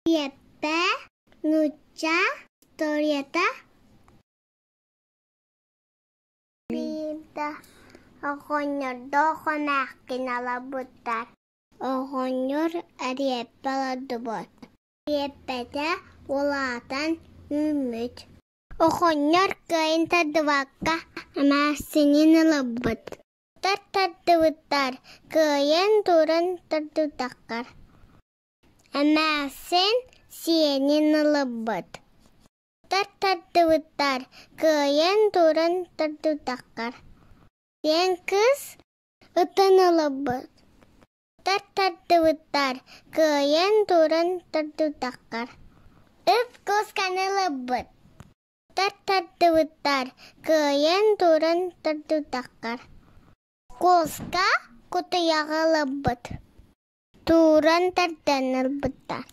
Эппэ нуучча историята Биирдэ оҕонньордоох эмээхсин олорбуттар. Оҕонньор эриэппэ олордубут. Эриэппэтэ улаатан үүммүт. Оҕонньор кыайан тардыбакка эмээхсинин ылбыт. Тардыбыттар, кыайан туран тардыбатахтар. Эмээхсин сиэнин ылбыт. Тардыбыттар, кыайан туран тардыбатахтар. Сиэн кыыс ытын ылбыт. Тардыбыттар, кыайан туран тардыбатахтар. Ыт куусканы ылбыт. Тардыбыттар, кыайан туран тардыбатахтар. Куоска кутуйаҕы ылбыт. Тууран тардан ылбыттар.